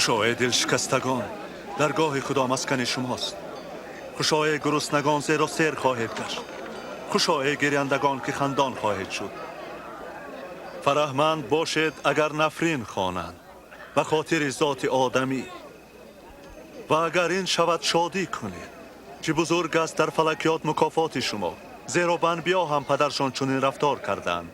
Хушо эй дилшикастагон, даргоҳи Худо маскани шумост. Хушо эй гуруснагон, зеро сер хоҳед гашт. Хушо эй гиряндагон, ки хандон хоҳед шуд. Фараҳманд бошед, агар нафрин хонанд ба хотири зоти одамӣ, ва агар ин шавад, шодӣ кунед, чӣ бузург аст дар фалакиёт мукофоти шумо, зеро ба анбиё ҳам падаршон чунин рафтор карданд.